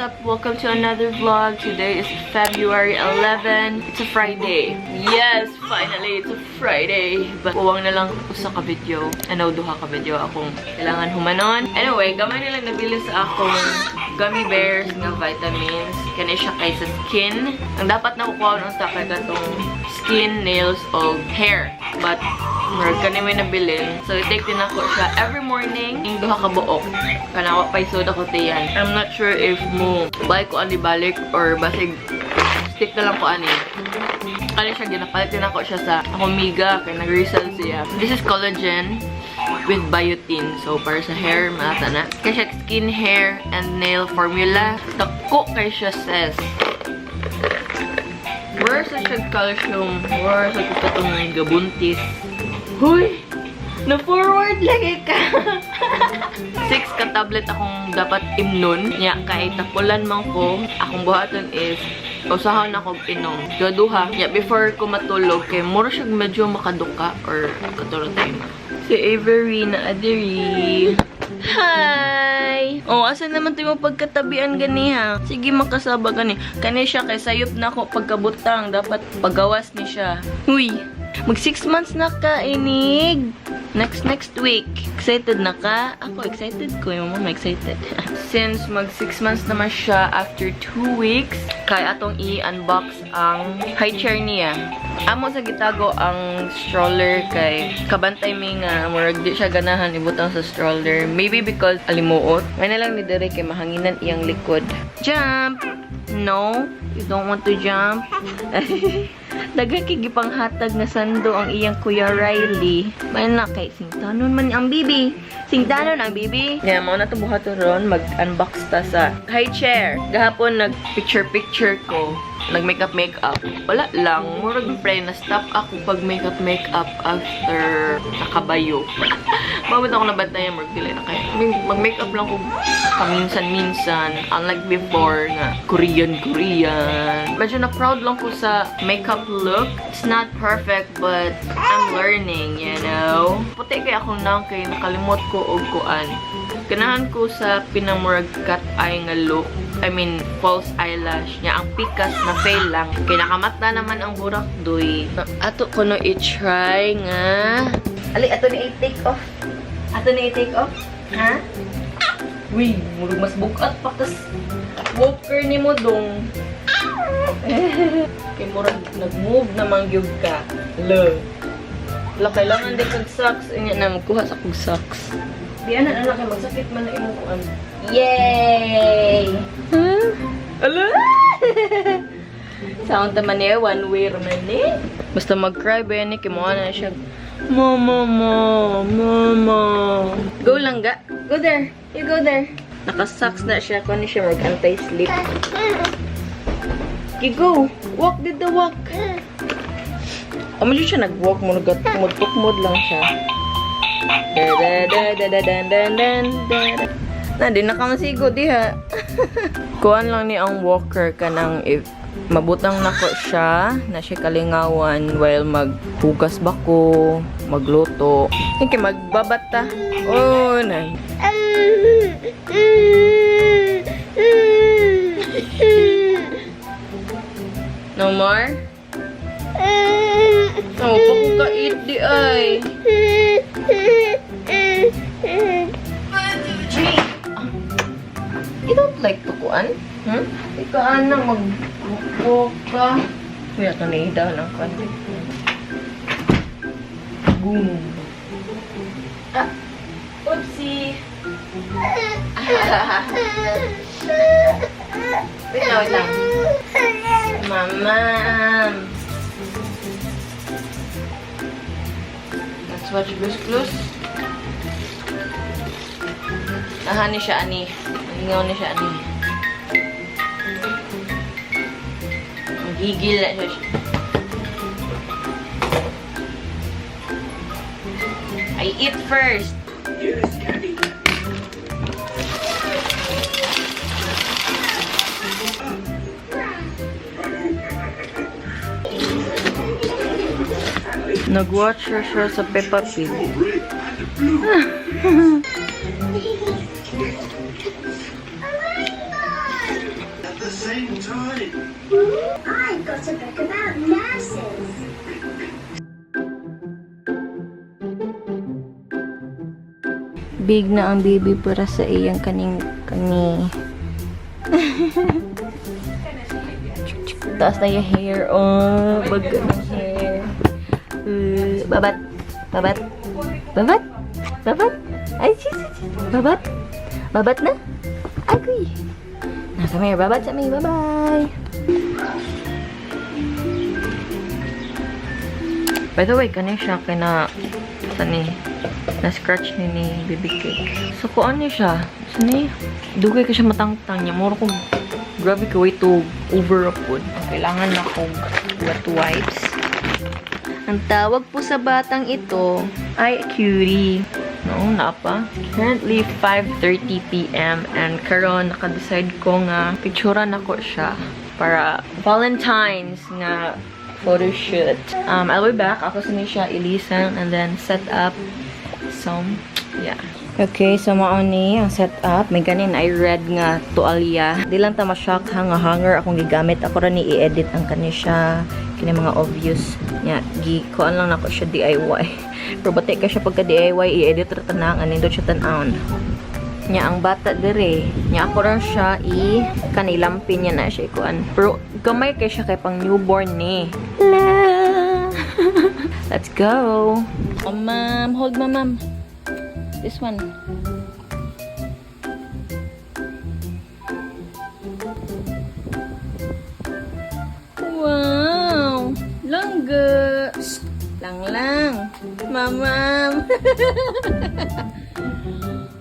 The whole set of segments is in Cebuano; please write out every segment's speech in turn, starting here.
Up? Welcome to another vlog. Today is February 11. It's a Friday. Yes, finally, it's a Friday. But kuwang na lang usa ka video. Ano, duha ka video akong kailangan humanon. Anyway, gamay nila nabili sa akong gummy bears nga vitamins. Kani siya kay sa skin. Ang dapat nakukuha unta kay katong skin, nails, o hair. But murag kani may nabilin. So, i-take din ako siya every morning. Yung duha ka buok. Kana wa pay soda ko tiyan. I'm not sure if mo buy ko ani balik or basig stick na lang ko ani. Kani siya, ginapalit din ako siya sa Omega kay nag-resell siya. This is collagen with biotin. So, para sa hair, mata na. Kaya siya skin, hair, and nail formula. Dako kay siya, sis. Where sa siya calcium? Where sa katong gabuntis? Huy! Na-forward lagi ka! 6 ka tablet akong dapat imnon. Nya, kay tapulan man ko. Akong buhaton is usahon ako inom. Duha. Nya, before ko matulog, kay mura siya medyo makaduka or katulog tayo. Si Avery na adiri. Hi! Oh, asa naman to yung pagkatabian gani ha? Sige, makasaba gani. Kani siya kay sayop na ako pagkabutang. Dapat pagawas ni siya. Huy! Mag 6 months na ka, inig. Next next week. Excited na ka? Ako, excited ko. Yung mama excited. Since mag 6 months naman siya after 2 weeks, kaya atong i-unbox ang high chair niya. Amo sa gitago ang stroller kay kabantay mi nga murag di siya ganahan ibutang sa stroller. Maybe because alimuot. May na lang ni dere kay mahanginan iyang likod. Jump! No, you don't want to jump. Daghan kay gipanghatag nga sando ang iyang Kuya Riley. May na kay singtanon man ang bibi. Singtanon ang bibi. Yeah, mao na to buhaton ron, mag-unbox ta sa high chair. Gahapon nag picture picture ko. Nag makeup makeup. Wala lang, murag pre na stop ako pag makeup makeup after nakabayo. Mabot ako nabantayan, murag dili na kay mag makeup lang ko paminsan-minsan, unlike before nga Korean Korean. Medyo na proud lang ko sa makeup look. It's not perfect, but I'm learning. Puti kay akong nang kay nakalimot ko og kuan. Ganahan ko sa pinamurag cat eye nga look. I mean, false eyelash niya. Ang pikas na fail lang. Kay nakamata naman ang burak doy. Ato ko no i-try nga. Ali, ato ni i-take off. Ato ni i-take off. Ha? Uy, murag mas bukat pa kas walker ni mo dong. Kay murag nag-move naman gyud ka. Le. Wala, kailangan di kag socks. Inya na magkuha sa kog socks. Di ana na kay magsakit man na imong kuan. Yay! Huh? Ala! Sound naman niya, one way raman eh. Basta mag-cry ba yan eh, kimuha na siya. Mama, mama, mama. Go lang ga. Go there. You go there. Naka-socks na siya. Kuha ni siya mag anti-slip. You go. Walk, did the walk. O, medyo siya nag-walk. Muna tukmod lang siya. Da da da da da da da da da. Na, di na ka masigo diha. Kuan lang ni ang walker kanang if mabutang nako siya, na siya kalingawan while maghugas ba ko, magluto. Kay magbabata. Oh, nay. No more? Oh, pa ko ka-eat di ay. Chi! You don't like to kuan? Hmm? Ikaw na mag-walk ka. Kuya, ito na daw ng kuan. Boom. Ah! Oopsie! Wait lang, wait lang. Mama! Let's watch Blue's Clues. Nahan ni siya, ani. Nahingaw ni siya, ani. Gigil na siya. I eat first. Yes, candy. Nag-watch siya sa Peppa Pig. same time. I've got a book about nurses. Big na ang baby para sa iyang kaning kani. Taas na yung hair. Oh, bag ng hair. Babat. Babat. Babat. Babat. Ay, sis, sis, sis. Babat. Babat na. Ay, kuy. Na, come here. Babat sa mi. Bye-bye. By the way, kani siya kay na sa ni na scratch ni ni baby cake. So kuan ni siya. Sa ni dugay ka siya matangtang niya. Muro kong grabe ka way to over up pod. Kailangan na kong wet wipes. Ang tawag po sa batang ito ay cutie. No, naa pa. Currently 5:30 p.m. and karon naka-decide ko nga picturean nako siya para Valentine's nga photo shoot. I'll be back. Ako sa ni siya ilisan and then set up some, yeah. Okay, so mao ni ang setup. May ganin I read nga tualya. Di lang ta ma-shock ha nga hanger akong gigamit. Ako ra ni i-edit ang kani siya kini mga obvious nya gi kuan lang nako siya DIY. Pero bati ka siya pagka DIY i-edit ra tanang anindot siya tan-awon. Nya ang bata dire, nya ako ra siya i kanilampin niya na siya ikuan. Pero gamay kay siya kay pang newborn ni. La. Let's go. Oh, ma'am, hold ma, ma'am. This one. Wow! Langga! Shh! Lang lang! Mamam!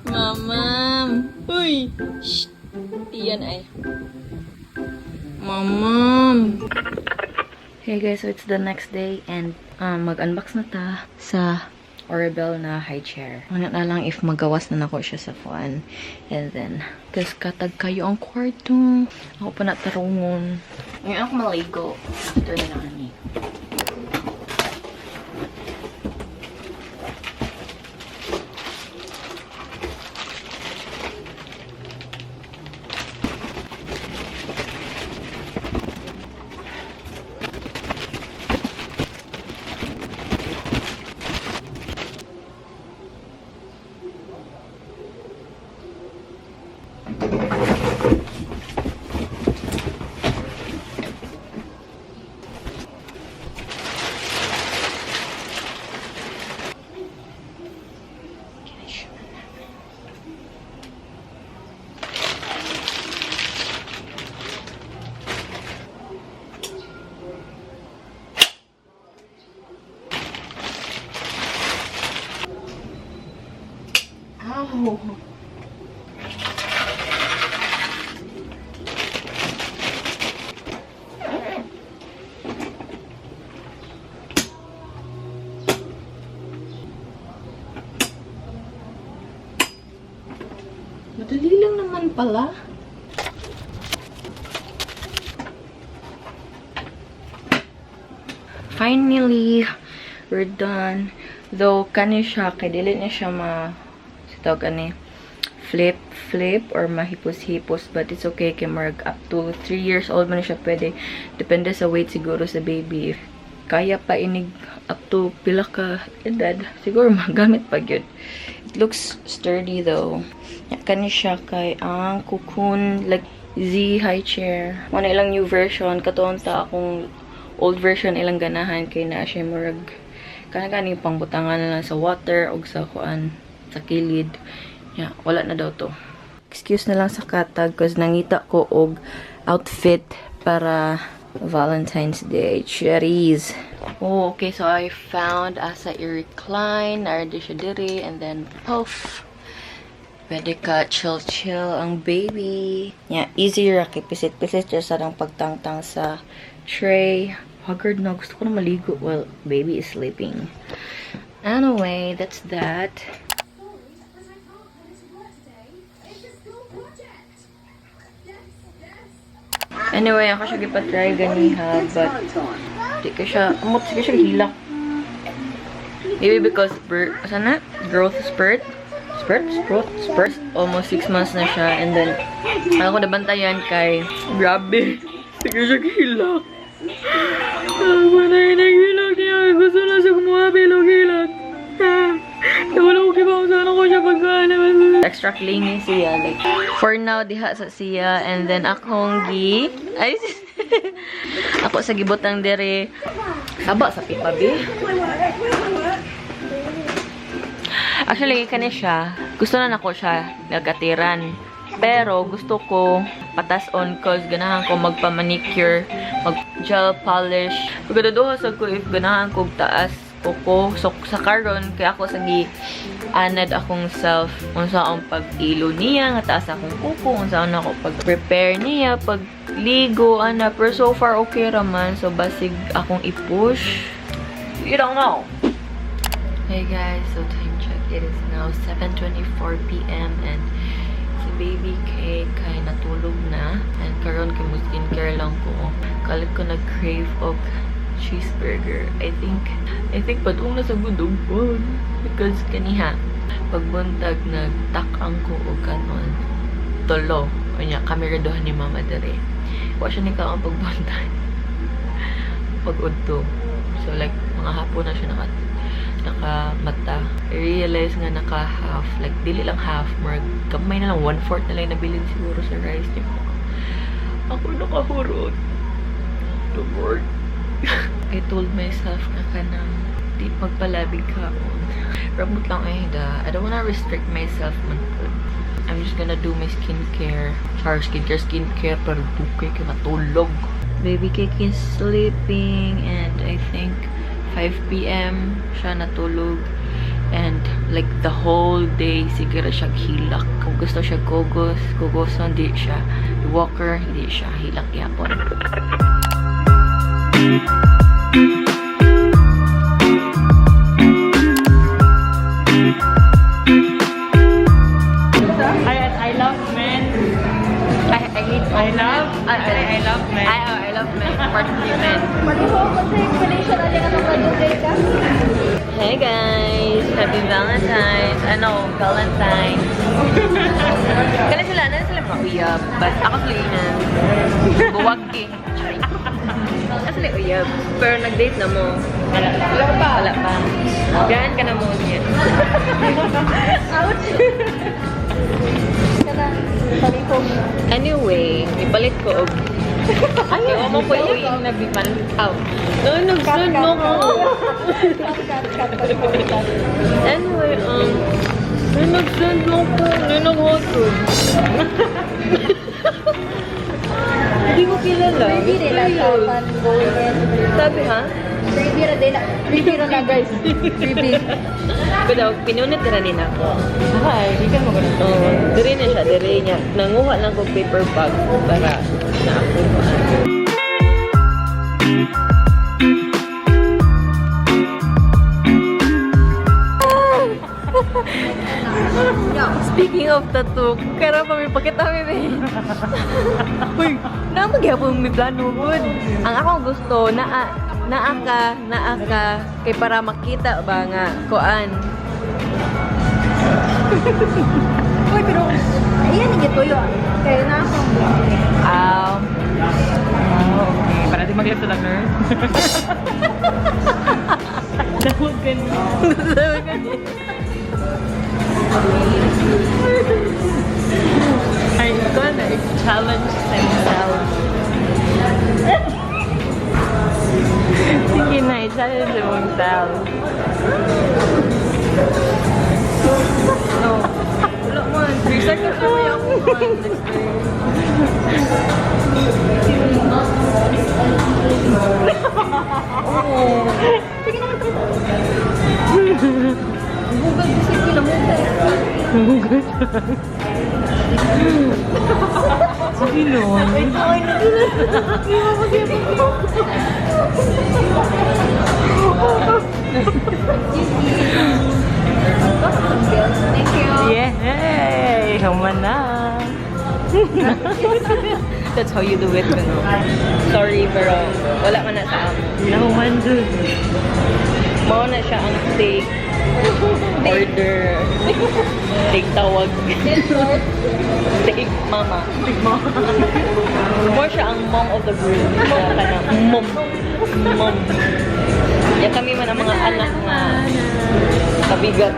Mamam! Uy! Shh! Iyan ay. Mamam! Hey guys, so it's the next day and mag-unbox na ta sa Orabel na high chair. Ano na lang if magawas na nako siya sa phone. And then, kas katag kayo ang kwarto. Ako pa natarungon. Ngayon ako maligo. After na lang ni. Ow! Madali lang naman pala. Finally, we're done. Though, kani siya, kay dili niya siya ma, sa tawag ani, flip, flip, or mahipos-hipos. But it's okay, kay marag up to 3 years old man siya pwede. Depende sa weight siguro sa baby. If kaya pa inig up to pila ka edad, siguro magamit pa gyud. It looks sturdy though. Ya, kani siya kay ang Cocoon, like, Z high chair. Wala ilang new version. Katuon ta akong old version ilang ganahan kay na siya murag kana gani pangbutangan na lang sa water og sa kuan sa kilid. Ya, wala na daw to. Excuse na lang sa katag cause nangita ko og outfit para Valentine's Day. Cherries. Oh, okay. So I found asa i-recline, nardi siya diri, and then poof. Pwede ka chill-chill ang baby. Yeah, easy ra kay pisit-pisit just sa lang pagtangtang sa tray. Haggard na. Gusto ko na maligo while baby is sleeping. Anyway, that's that. Anyway, ako siya gipatry ganiha, but di ka siya, amot sige siya hilak. Maybe because, sana? Growth spurt? Spurt? Spurt? Spurt? Almost 6 months na siya, and then, Ako nabantayan kay grabe. Sige siya hilak. Ako na yung naghilak niya. Gusto na siya kumuha bilog hilak. Wala ko kibaw sana ko siya pagkaan. Extra clingy siya. Like, for now, diha sa siya. And then, akong gi... Ay, ako sa gibotang dere. Saba sa pipa, be. Actually, kani siya. Gusto na nako siya nagatiran. Pero, gusto ko patas-on cause ganahan ko magpa-manicure, mag-gel polish. Pagkaduduha sa ko if ganahan ko taas ko. So, sa karon kaya ako sa gi anad akong self unsa ang pag-ilo niya, nga taas akong kuko, unsa ako pag-prepare niya, pagligo, ana. Pero so far, okay raman. So, basig akong i-push. You don't know. Hey guys, so time check. It is now 7:24 p.m. and si Baby K kay natulog na. And karon kay mo skincare lang ko. Kalit ko nag-crave og cheeseburger. I think padung na sa gudog ko. Because kaniha, pagbuntag nagtak-ang ko og kanon. Tulo. Unya, kami raduhan ni Mama dere. Wa siya ni kaon pagbuntag. Pag-udto. So like, mga hapon na siya naka mata. I realize nga naka half. Like, dili lang half. Murag, gamay na lang. 1/4 na lang nabilin siguro sa rice niya. Ako nakahurot. The word. I told myself na kanang di magpalabig kaon. Ramot lang eh da. I don't wanna restrict myself man pud. I'm just gonna do my skincare. Char, skincare, skincare. Pero bukay kay matulog. Baby Cake is sleeping and I think 5 p.m. siya natulog. And like the whole day, sige ra siya hilak. Kung gusto siya kugos, kugoson, di siya. Walker, hindi siya. Hilak yapon. I love men. I hate I love I, I love men. I love men. Partly men. Palihog sa explanation na niya nga madugay ka. Hey guys! Happy Valentine's! Ano? Valentine's. Kala sila, ano sila mga uyab. But ako sila yun. Buwag eh. Charing. Ako sila uyab. Pero nag-date na mo. Wala. Wala pa. Wala pa. Gaan ka na mo niya. Ouch! Kana, palihog. Anyway, ipalit ko og ay, mo ko uy. Nagbipan. Aw. No, nag-send mo ko. Cut, cut, cut, cut, cut. Anyway, may nag-send mo ko. May nag-hotdog. Hindi ko kilala. Freebie nila sa pan golden. Sabi ha? Freebie ra din. Freebie ra na guys. Freebie. Pero pinunit na rin ako. Hi, di ka mo ganun. Oo, diri na siya, diri niya. Nanguha lang ko paper bag para na ako. Speaking of tattoo, kaya pa may pakita mi be. Uy, na magyapon may plano gud. Ang akong gusto naa naa ka kay para makita ba nga kuan. Uy, pero ayan ang gituyo. Kaya na akong Aw. Oh, okay. Para di mag-left sa nurse. Tawag ka niya. I'm gonna challenge themselves. Sige na, i-challenge mong self. No. Wala man. 3 seconds na may ako man. Oo. Sige na, Bugag ko sa kinamuga. Nagugas. Sige nun. Wait, okay na. Hindi mo mag- Thank you. Yay! Human na. That's how you do it, kuno. Sorry, pero wala man na sa amo. Nahuman dun. Mao na siya ang take order. Take tawag. Take mama. Take mama. More siya ang mom of the group. Na kanang mom. Mom. Ya kami man ang mga anak nga kabigat.